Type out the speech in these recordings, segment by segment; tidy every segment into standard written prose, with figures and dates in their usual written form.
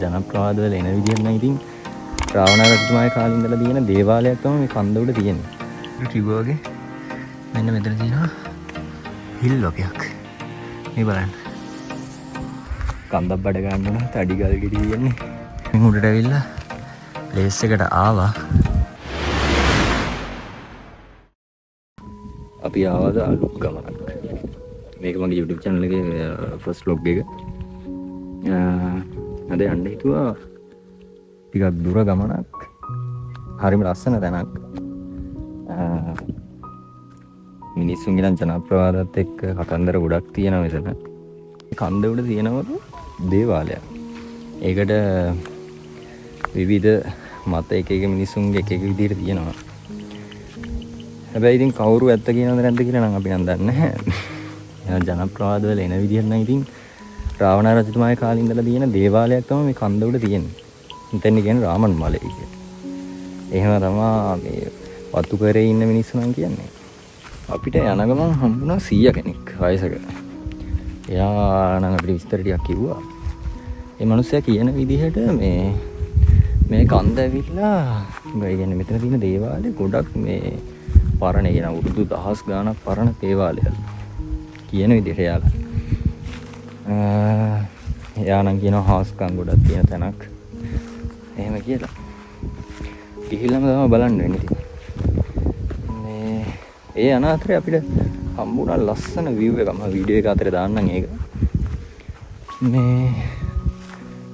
ජනප්‍රවාද වල එන විදිහට නම් ඉතින් රාවණ රජතුමාගේ කාලේ ඉඳලා තියෙන දේවාලයක් තමයි මේ කන්ද උඩ තියෙන්නේ. කිව්වා වගේ මෙන්න මෙතන තියෙනවා හිල් වගයක්. මේ බලන්න. කන්දක් බඩ ගන්න උනා තඩි ගල් ගෙඩි තියෙන්නේ. මින් උඩට ඇවිල්ලා ප්ලේස් එකට ආවා. අපි ආවද අලුත් ගමනක්. මේක මගේ YouTube channel එකේ ෆස්ට් vlog එක. අද යන්න හිතුවා ටිකක් දුර ගමනක්. හරිම ලස්සන තැනක්. මිනිස්සුන්ගේ නම් ජනප්‍රවාදත් එක්ක කතන්දර ගොඩක් තියෙනවා මෙතන. කන්ද උඩ තියෙනවලු දේවාලයක්. ඒකට විවිධ මත එක එක මිනිස්සුන්ගේ එක එක විදිහට තියෙනවා. හැබැයි ඉතින් කවුරු ඇත්ත කියනවද නැද්ද කියලා නම් අපි නම් දන්නේ නැහැ. ජනප්‍රවාද වල එන විදිහට නම් ඉතින් රාවණ රජතුමාගේ කාලේ ඉඳලා තියෙන දේවාලයක් තමයි මේ කන්ද උඩ තියෙන්නේ. මෙතන කියන්නේ රාමන් මලේ කියලා. එහෙම තමා මේ වතු කරේ ඉන්න මිනිස්සු නම් කියන්නේ. අපිට යන ගමන් හම්බුණා 100 කෙනෙක් වයසක. එයා නම් අපිට විස්තර ටිකක් කිව්වා. ඒ මනුස්සයා කියන විදිහට මේ මේ කන්ද ඇවිල්ලා ඒ කියන්නේ මෙතන තියෙන දේවාලේ ගොඩක් මේ පරණ, ඒ කියන්නේ අවුරුදු දහස් ගාණක් පරණ දේවාලයක් කියන විදිහට එයාලා. එයා නම් කියනවා හාස්කම් ගොඩක් තියෙන තැනක්. එහෙම කියලා. ගිහිල්ලාම තමයි බලන්න වෙන්නේ ඉතින්. මේ ඒ යන අතරේ අපිට හම්බුණා ලස්සන view එකක්. මම වීඩියෝ එක අතරේ දාන්නම් ඒක. මේ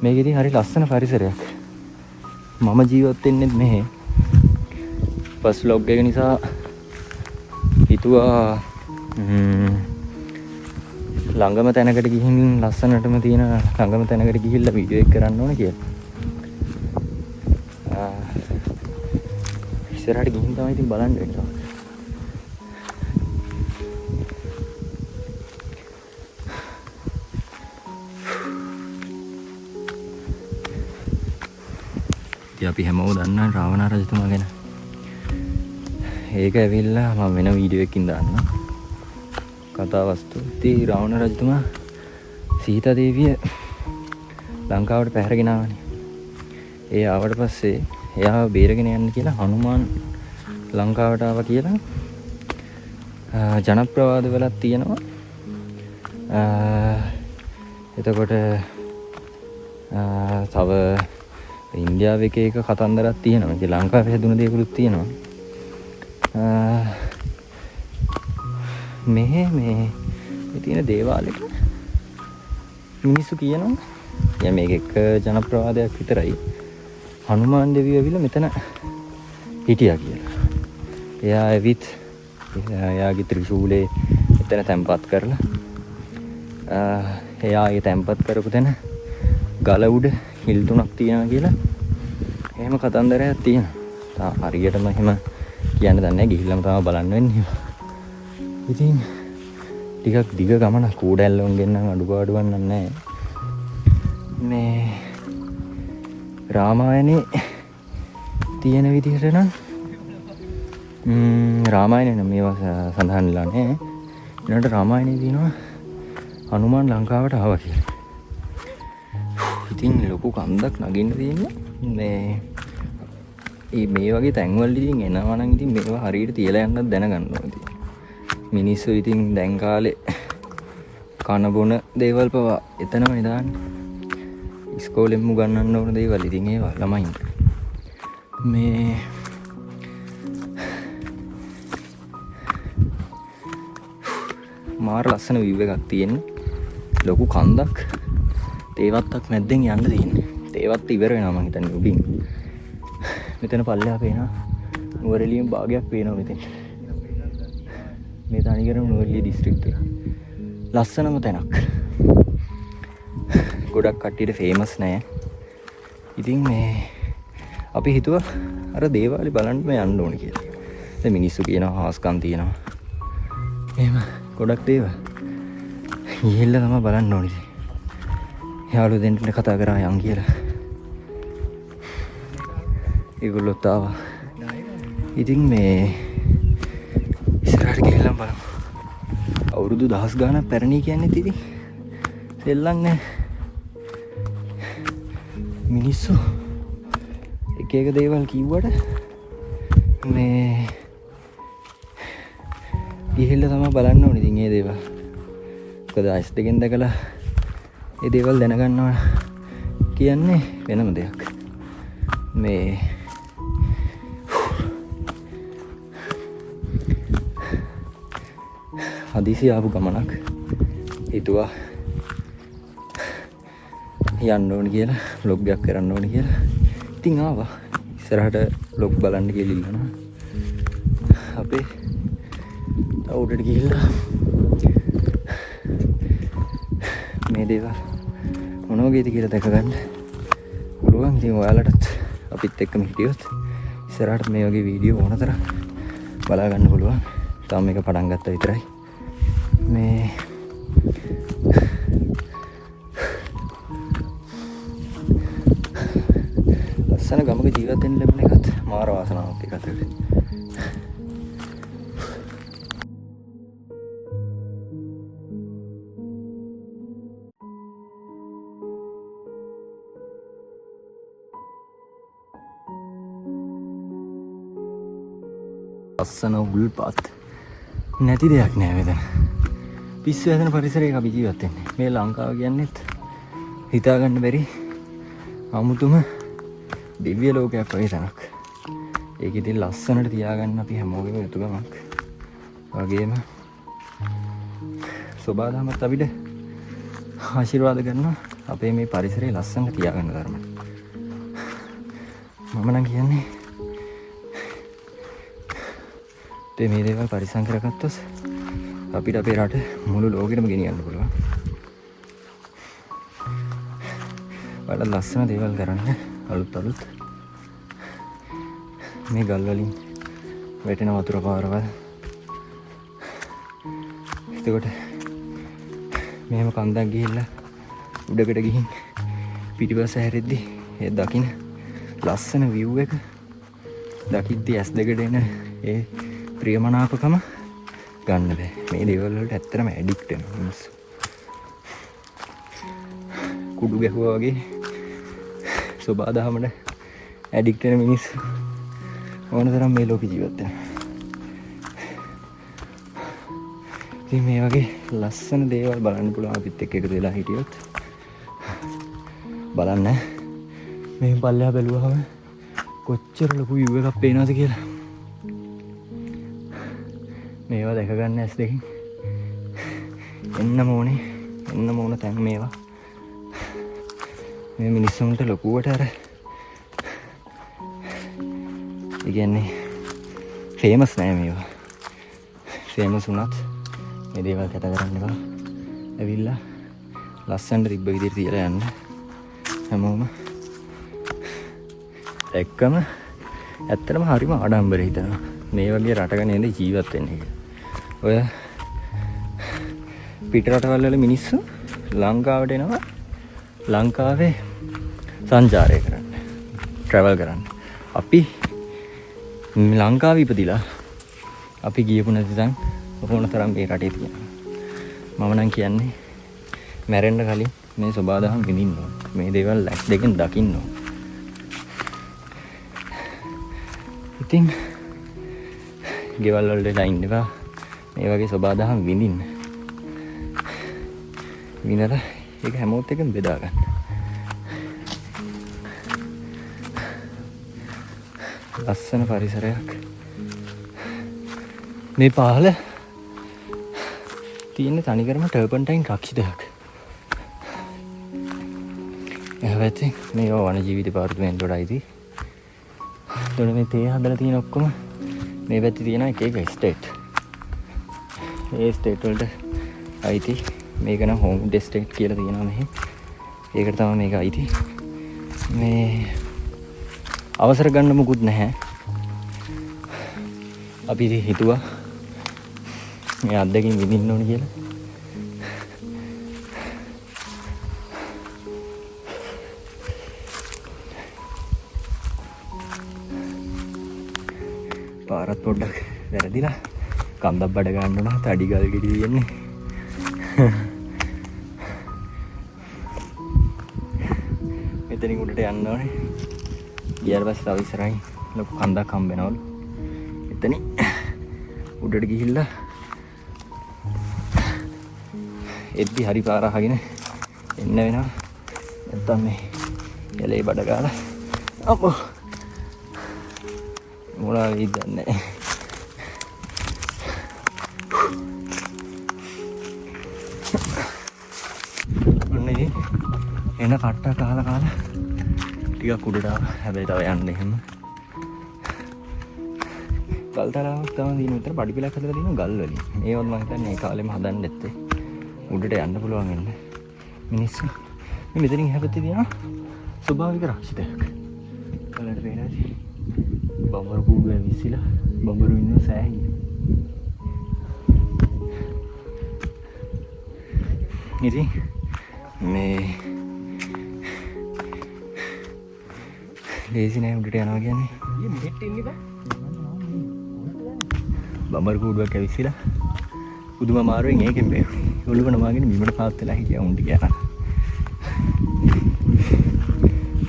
මේක ඉතින් හරි ලස්සන පරිසරයක්. මම ජීවත් වෙන්නෙත් මෙහෙ. ෆස්ට් vlog එක නිසා හිතුවා ළඟම තැනකට ගිහින් ලස්සනටම තියෙන ළඟම තැනකට ගිහිල්ලා වීඩියෝ එක කරන්න ඕන කියලා. ඉස්සරහට ගිහින් තමයි ඉතින් බලන්න වෙන්නේ. ඉතින් අපි හැමෝම දන්නා රාවණ රජතුමා ගැන. ඒක ඇවිල්ලා මම වෙන වීඩියෝ එකකින් දාන්නම්. කතා වස්තු. ඉතින් රාවණ රජතුමා සීතා දේවිය ලංකාවට පැහැරගෙන ආවනේ. ඒ ආවට පස්සේ එයාව බේරගෙන යන්න කියලා හනුමාන් ලංකාවට ආවා කියලා ජනප්‍රවාද වලක් තියෙනවා. එතකොට තව ඉන්දියාවේ එක එක කතන්දරක් තියෙනවා. ඉතින් ලංකාවේ හැදුන දේවලුත් තියෙනවා. මෙහෙ මේ තියෙන දේවාලෙට මිනිස්සු කියනවා මේක එක ජනප්‍රවාදයක් විතරයි. හනුමාන් දෙවියෝ ඇවිල්ලා මෙතන හිටියා කියලා. එයා ඇවිත් එයාගේ ත්‍රිශූලේ එතන තැන්පත් කරලා, එයා ඒ තැන්පත් කරපු තැන ගල උඩ හිල් තුනක් තියෙනවා කියලා එහෙම කතන්දරයක් තියෙනවා. තා හරියටම එහෙම කියන්න දන්නේ නැහැ. ගිහිල්ලාම තමයි බලන්න වෙන්නේ. ඉතින් ටිකක් දිග ගමනක්. කූඩැල්ලොන්ගෙන් නම් අඩුපාඩුවක් නම් නැහැ. මේ රාමායනේ තියෙන විදිහට නම් රාමායනේ නම් මේවා සඳහන් වෙලා නැහැ. ඊළඟට රාමායනේ තියෙනවා හනුමාන් ලංකාවට ආවා කියලා. ඉතින් ලොකු කන්දක් නගින්න තියෙන්නේ. මේ මේ වගේ තැන්වල ඉතින් එනවා නම් ඉතින් මේවා හරියට තියලා යන්නත් දැනගන්න ඕනේ ඉතින්. මිනිස්සු ඉතින් දැන් කාලේ කන බොන දේවල් පවා එතනම දාන්නේ. ඉස්කෝලෙන්ම උගන්වන්න ඕන දේවල් ඉතින් ඒවා ළමයින්ට. මේ මාර ලස්සන view එකක් තියෙන්නේ. ලොකු කන්දක් තේවත්තක් මැද්දෙන් යන්න තියෙන්නේ. තේවත්ත ඉවර වෙනවා මං හිතන්නේ උඩින්. මෙතන පල්ලෙහා පේනවා නුවරඑළියෙන් භාගයක් පේනවා මෙතෙන්. මේ තනිකරම නුවරඑළිය දිස්ත්‍රික්කය. ලස්සනම තැනක්. ගොඩක් කට්ටියට ෆේමස් නෑ. ඉතින් මේ අපි හිතුවා අර දේවාලේ බලන්න මේ යන්න ඕනේ කියලා. දැන් මිනිස්සු කියනවා හාස්කම් තියෙනවා. එහෙම ගොඩක් දේවල්. ගිහිල්ලා තමයි බලන්න ඕනේ ඉතින්. යාළුවෝ දෙන්නෙක් කතා කරා යන් කියලා. ඒගොල්ලොත් ආවා. ඉතින් මේ ඉස්සරහට ගිහිල්ලා බලමු. අවුරුදු දහස් ගාණක් පැරණි කියන්නේ ඉතින් සෙල්ලම් නෑ. මිනිස්සු එක එක දේවල් කිව්වට මේ ගිහිල්ලා තමයි බලන්න ඕනේ ඉතින් ඒ දේවල්. මොකද ඇස් දෙකෙන් දැකලා ඒ දේවල් දැනගන්නවා කියන්නේ වෙනම දෙයක්. මේ හදිසි ආපු ගමනක් හිතුවා යන්න ඕන කියලා, ව්ලොග් එකක් කරන්න ඕන කියලා. ඉතින් ආවා. ඉස්සරහට ව්ලොග් බලන්න කියලා ඉල්ලනවා. අපේ තව උඩට ගිහිල්ලා මේ දේවල් මොන වගේද කියලා දැක ගන්න පුළුවන්. ඉතින් ඔයාලටත් අපිත් එක්කම හිටියොත් ඉස්සරහට මේ වගේ වීඩියෝ ඕන තරම් බලා ගන්න පුළුවන්. තාම මේක පටන් ගත්තා විතරයි. මේ ලස්සන ගමක ජීවත් වෙන්න ලැබුණ එකත් මාර වාසනාවක් එක අතට. ලස්සන උල්පත් නැති දෙයක් නෑ මෙතන. පිස්සු හැදෙන පරිසරයක අපි ජීවත් වෙන්නේ. මේ ලංකාව කියන්නේත් හිතා ගන්න බැරි අමුතුම දිව්‍ය ලෝකයක් වගේ තැනක්. ඒක ඉතින් ලස්සනට තියාගන්න අපි හැමෝගෙම යුතුයකමක්. වගේම සෝබාදහමත් අපිට ආශිර්වාද කරනවා අපේ මේ පරිසරය ලස්සනට තියාගන්න තරමට. මම නම් කියන්නේ අපේ මේ දේවල් පරිස්සම් කරගත්තොත් අපිට අපේ රට මුළු ලෝකෙටම ගෙනියන්න පුළුවන්. ඔයාලා ලස්සන දේවල් කරන්න අලුත් අලුත් මේ ගල් වලින් වැටෙන වතුර පාරවල්. එතකොට මෙහෙම කන්දක් ගිහිල්ලා උඩකට ගිහින් පිටිපස්ස හැරෙද්දි ඒ දකින ලස්සන view එක දකිද්දි ඇස් දෙකට එන ඒ ප්‍රියමනාපකම ගන්න බෑ. මේ දේවල් වලට ඇත්තටම ඇඩික්ට් වෙනවා මිනිස්සු. කුඩු ගැහුවා වගේ සෝබාදහමට ඇඩික්ට් වෙන මිනිස්සු ඕන තරම් මේ ලෝකේ ජීවත් වෙනවා. ඉතින් මේ වගේ ලස්සන දේවල් බලන්න පුළුවන් අපිත් එක්ක එකතු වෙලා හිටියොත්. බලන්න මේ පල්ලෙහා බැලුවහම කොච්චර ලොකු view එකක් පේනවද කියලා. මේවා දැක ගන්න ඇස් දෙකෙන් එන්නම ඕනේ, එන්නම ඕන තැන් මේවා. මේ මිනිස්සුන්ට ලොකුවට අර ඒ කියන්නේ ෆේමස් නෑ මේවා. ෆේමස් වුණත් මේ දේවල් කතා කරන්න එපා. ඇවිල්ලා ලස්සනට තිබ්බ විදිහට තියලා යන්න හැමෝම. එක්කම ඇත්තටම හරිම ආඩම්බර හිතෙනවා මේ වගේ රටක නේද ජීවත් වෙන්නේ කියලා. ඔය පිට රටවල් වල මිනිස්සු ලංකාවට එනවා ලංකාවේ සංචාරය කරන්න, ට්‍රැවල් කරන්න. අපි ලංකාවේ ඉපදිලා අපි ගියපු නැති තැන් ඕන තරම් මේ රටේ තියෙනවා. මම නම් කියන්නේ මැරෙන්න කලින් මේ සෝබාදහම විඳින්න ඕන. මේ දේවල් ඇස් දෙකෙන් දකින්න ඕන. ඉතින් ගෙවල් වලට වෙලා ඉන්න එපා. මේ වගේ සෝබාදහම විඳින්න. විඳලා ඒක හැමෝත් එක්කම බෙදා ගන්න. ලස්සන පරිසරයක්. මේ පහළ තියෙන තනිකරම ටර්පන්ටයින් රක්ෂිතයක්. එහා පැත්තෙන් මේවා වනජීවි දෙපාර්තමේන්තුවට අයිති. එතකොට මේ තේ හදලා තියෙන ඔක්කොම මේ පැත්තේ තියෙන එක එක ස්ටේට්. ඒ ස්ටේට් වලට අයිති. මේක නම් හෝම් ස්ටේට් කියලා තියෙනවා මෙහි. ඒකට තමයි මේක අයිති. මේ අවසර ගන්න මුකුත් නැහැ. අපි ඉතින් හිතුවා මේ අත්දැකීම් විඳින්න ඕන කියලා. පාරත් පොඩ්ඩක් වැරදිලා කන්දක් බඩ ගන්න උනා. තඩි ගල් ගෙඩි තියෙන්නේ. මේ මෙතනින් උඩට යන්න ඕනේ. ගියාට පස්සේ තව ඉස්සරහින් ලොකු කන්දක් හම්බ වෙනවලු. එතනින් උඩට ගිහිල්ලා එද්දි හරි පාර අහගෙන එන්න වෙනවා. නැත්තම් මේ ඇලේ බඩ ගාලා අම්මෝ මොනවා වෙයිද දන්නේ නැහැ. ඔන්න ඉතින් එන කට්ට කාලා කාලා ටිකක් උඩට ආවා. හැබැයි තව යන්න එහෙම. ගල් තලාවක් තමයි තියෙන විතර පඩි පෙළක් හදලා තියෙනවා ගල් වලින්. ඒවත් මං හිතන්නේ ඒ කාලෙම හදන්න ඇත්තේ. උඩට යන්න පුළුවන් වෙන්න. මිනිස්සු මේ මෙතනින් එහා පැත්තේ තියෙනවා ස්වභාවික රක්ෂිතයක්. ඔයාලට පේනවා ඇති. බඹරු කූඩුව ඇවිස්සিলা බඹරු ඉන්න සෑහි. ඉතින් මේ ලේසි නෑ උඩට යනවා කියන්නේ. බඹරු කූඩුවක් ඇවිස්සিলা පුදුම අමාරුවෙන් ඒකෙන් බැහැ. ඔළුව නමාගෙන බිමට පාත් වෙලා හිටියා උන් ටික යනවා.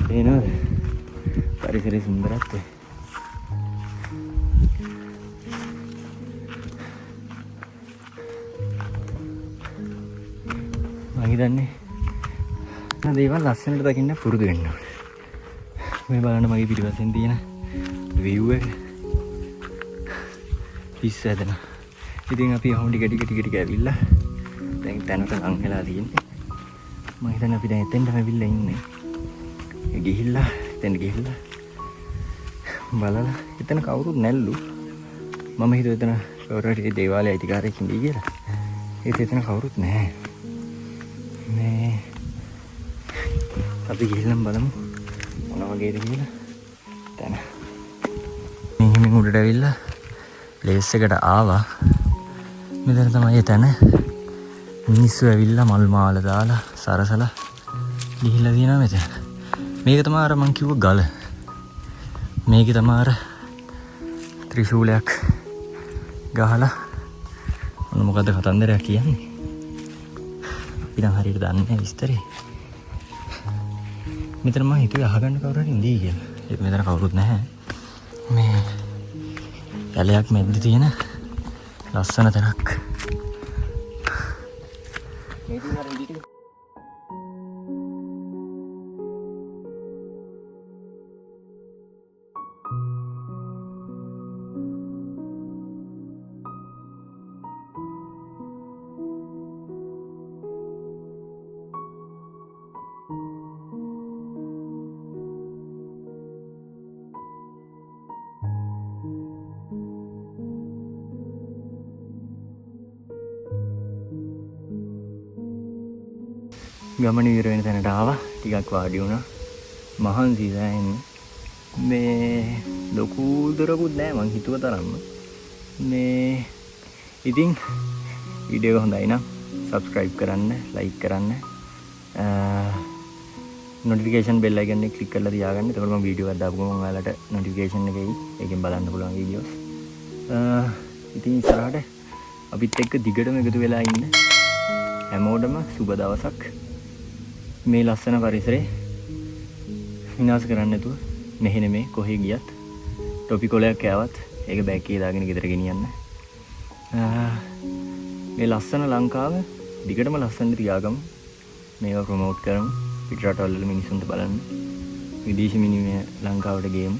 පේනවද? පරිසරයේ සුන්දරත්වය. මං හිතන්නේ මේ දේවල් ලස්සනට දකින්න පුරුදු වෙන්න ඕනේ. මේ බලන්න මගේ පිටිපස්සෙන් තියෙන view එක. පිස්සු හැදෙනවා. ඉතින් අපි ඔහොම ටික ටික ටික ටික ඇවිල්ලා දැන් තැනට ලං වෙලා තියෙන්නේ. මං හිතන්නේ අපි දැන් එතෙන්ටම ඇවිල්ලා ඉන්නේ. ගිහිල්ලා එතෙන්ට ගිහිල්ලා බලලා එතන කවුරුත් නැල්ලු. මම හිතුවා එතන කවුරු හරි දේවාලයේ අයිතිකාරයෙක් ඉඳී කියලා. ඒත් එතන කවුරුත් නැහැ. මේ අපි ගිහිල්ලම බලමු මොන වගේද කියලා තැන. මේ හිමින් උඩට ඇවිල්ලා ප්ලේස් එකට ආවා. මෙතන තමයි ඒ තැන. මිනිස්සු ඇවිල්ලා මල් මාල දාලා සරසලා ගිහිල්ලා තියෙනවා මෙතන. මේක තමයි අර මං කිව්ව ගල. මේකේ තමයි අර ත්‍රිශූලයක් ගහලා ඔන්න මොකද්ද කතන්දරයක් කියන්නේ. අපි නම් හරියට දන්නේ නැහැ විස්තරේ. මෙතන මං හිතුවේ අහගන්න කවුරු හරි ඉඳී කියලා. ඒත් මෙතන කවුරුත් නැහැ. මේ ඇලයක් මැද්දේ තියෙන ලස්සන තැනක්. මේ තියෙන අර ඉදි ටික. ගමන ඉවර වෙන තැනට ආවා. ටිකක් වාඩි වුණා. මහන්සි සෑහෙන්න. මේ ලොකු දුරකුත් නෑ මං හිතුව තරම්ම. මේ ඉතින් වීඩියෝ එක හොඳයි නම් සබ්ස්ක්‍රයිබ් කරන්න, ලයික් කරන්න, නොටිෆිකේෂන් බෙල් අයිකන් එක ක්ලික් කරලා තියාගන්න. එතකොට මම වීඩියෝ එකක් දාපු ගමන් ඔයාලට නොටිෆිකේෂන් එක එයි. ඒකෙන් බලන්න පුළුවන් වීඩියෝස්. ඉතින් ඉස්සරහට අපිත් එක්ක දිගටම එකතු වෙලා ඉන්න හැමෝටම සුබ දවසක්. මේ ලස්සන පරිසරේ විනාශ කරන්න නැතුව මෙහෙ නෙමේ කොහෙ ගියත් ටොපි කොලයක් කෑවත් ඒක බෑග් එකේ දාගෙන ගෙදර ගෙනියන්න. මේ ලස්සන ලංකාව දිගටම ලස්සනට තියාගමු. මේවා ප්‍රොමෝට් කරමු. පිට රටවල් වල මිනිස්සුන්ට බලන්න. විදේශ විනිමය ලංකාවට ගේමු.